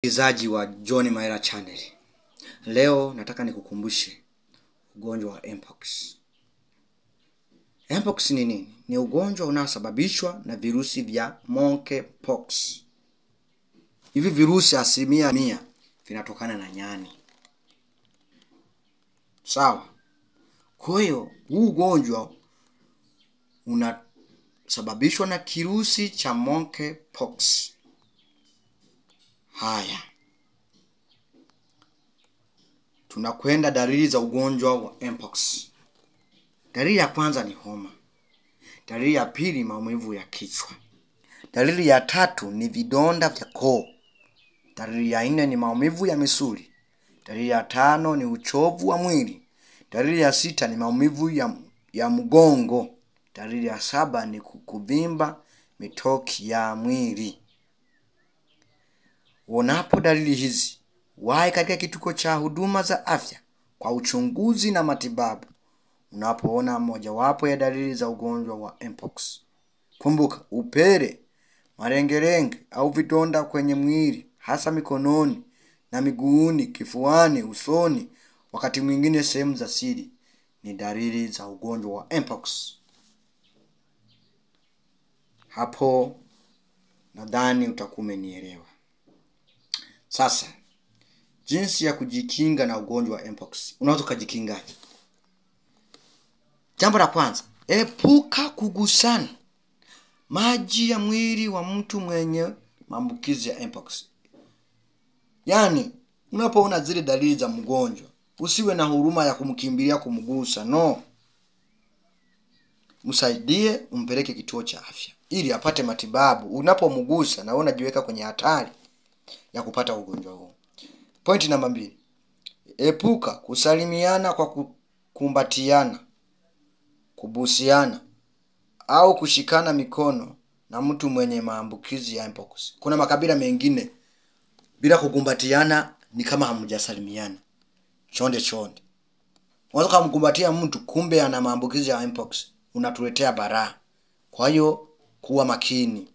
Msikilizaji wa John Mahela Channel. Leo nataka nikukumbushe ugonjwa wa Mpox. Mpox ni nini? Ni ugonjwa unaosababishwa na virusi vya monkeypox. Hivi virusi 100% vinatokana na nyani. Sawa? Kwa hiyo huu ugonjwa unasababishwa na kirusi cha monkeypox. Haya, tunakwenda dalili za ugonjwa wa Mpox. Dalili ya kwanza ni homa. Dalili ya pili, maumivu ya kichwa. Dalili ya tatu ni vidonda vya koo. Dalili ya nne ni maumivu ya misuli. Dalili ya tano ni uchovu wa mwili. Dalili ya sita ni maumivu ya mgongo. Dalili ya saba ni kuvimba mitoki ya mwili. Uonapo dalili hizi, wahi katika kituo cha huduma za afya kwa uchunguzi na matibabu unapoona mojawapo ya dalili za ugonjwa wa Mpox. Kumbuka, upele, malengelenge au vidonda kwenye mwili, hasa mikononi na miguuni, kifuani, usoni, wakati mwingine sehemu za siri, ni dalili za ugonjwa wa Mpox. Hapo nadhani utakuwa umenielewa. Sasa, jinsi ya kujikinga na ugonjwa wa Mpox. Unaweza kujikingaje? Jambo la kwanza, epuka kugusana maji ya mwili wa mtu mwenye maambukizi ya Mpox. Yaani, unapoona zile dalili za mgonjwa, usiwe na huruma ya kumkimbilia kumgusa. No. Msaidie, umpeleke kituo cha afya ili apate matibabu. Unapomgusa na wewe unajiweka kwenye hatari ya kupata ugonjwa huu. Point namba 2. Epuka kusalimiana kwa kukumbatiana, kubusiana au kushikana mikono na mtu mwenye maambukizi ya Mpox. Kuna makabila mengine bila kukumbatiana ni kama hamjasalimiana. Chonde chonde. Unaweza kumkumbatia mtu kumbe ana maambukizi ya Mpox, unatuletea balaa. Kwa hiyo kuwa makini.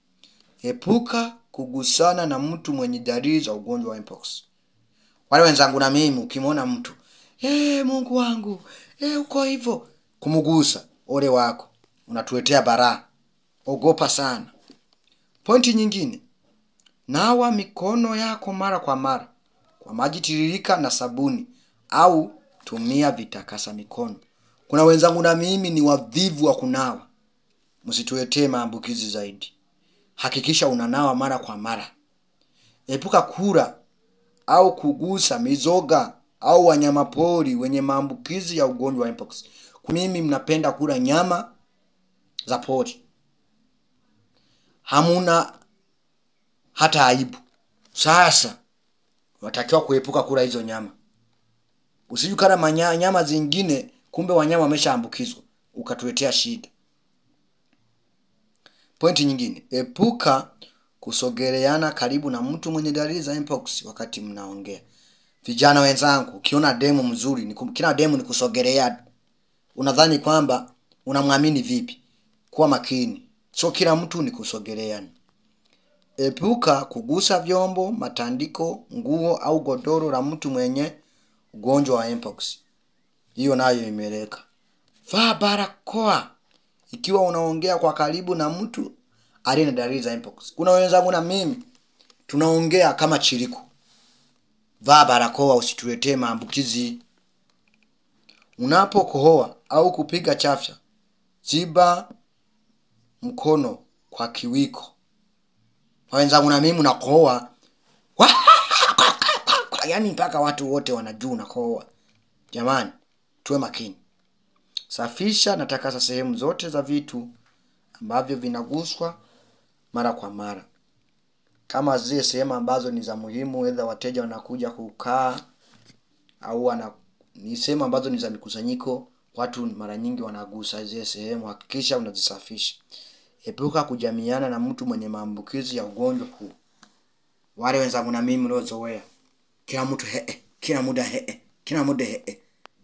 Epuka kugusana na mtu mwenye dalili za ugonjwa wa Mpox. Wale wenzangu na mimi, ukimwona mtu, Mungu wangu, uko hivyo, kumgusa, ole wako, unatuletea balaa. Ogopa sana. Pointi nyingine, nawa mikono yako mara kwa mara kwa maji tiririka na sabuni au tumia vitakasa mikono. Kuna wenzangu na mimi ni wavivu wa kunawa. Msituletee maambukizi zaidi. Hakikisha unanawa mara kwa mara. Epuka kula au kugusa mizoga au wanyamapori wenye maambukizi ya ugonjwa wa Mpox. Mimi mnapenda kula nyama za pori, hamuna hata aibu. Sasa watakiwa kuepuka kula hizo nyama. Usijukala nyama zingine, kumbe wanyama wameshaambukizwa, ukatuletea shida. Pointi nyingine, epuka kusogeleana karibu na mtu mwenye dalili za Mpox wakati mnaongea. Vijana wenzangu, ukiona demu mzuri, kila demu ni kusogelea, unadhani kwamba unamwamini vipi? Kuwa makini, sio kila mtu ni kusogeleana. Epuka kugusa vyombo, matandiko, nguo au godoro la mtu mwenye ugonjwa wa Mpox. Hiyo nayo imeleka. Vaa barakoa ikiwa unaongea kwa karibu na mtu aliye na dalili za Mpox. Kuna wenzangu na mimi tunaongea kama chiriku. Vaa barakoa, usituletee maambukizi. Unapokohoa au kupiga chafya, ziba mkono kwa kiwiko. Wenzangu na mimi unakohoa, yaani mpaka watu wote wanajua unakohoa. Jamani, tuwe makini. Safisha na takasa sehemu zote za vitu ambavyo vinaguswa mara kwa mara. Kama zile sehemu ambazo ni za muhimu, aidha wateja wanakuja kukaa au ni sehemu ambazo ni za mikusanyiko, watu mara nyingi wanagusa zile sehemu, hakikisha unazisafisha. Epuka kujamiana na mtu mwenye maambukizi ya ugonjwa huu. Wale wenzangu na mimi mliozoea, kila mtu kila muda kila muda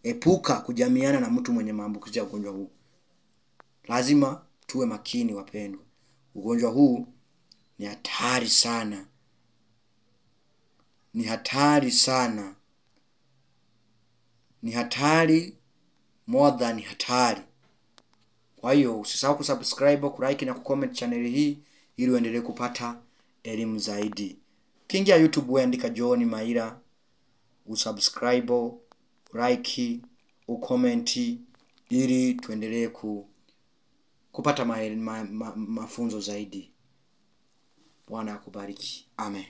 Epuka kujamiana na mtu mwenye maambukizi ya ugonjwa huu. Lazima tuwe makini wapendwa. Ugonjwa huu ni hatari sana. Ni hatari sana, ni hatari more than hatari. Kwa hiyo usisahau kusubscribe, kulike na kucomment channel hii ili uendelee kupata elimu zaidi. Ukiingia YouTube wewe andika John Maila, usubscribe, like, ucomment ili tuendelee kupata mafunzo zaidi. Bwana akubariki. Amen.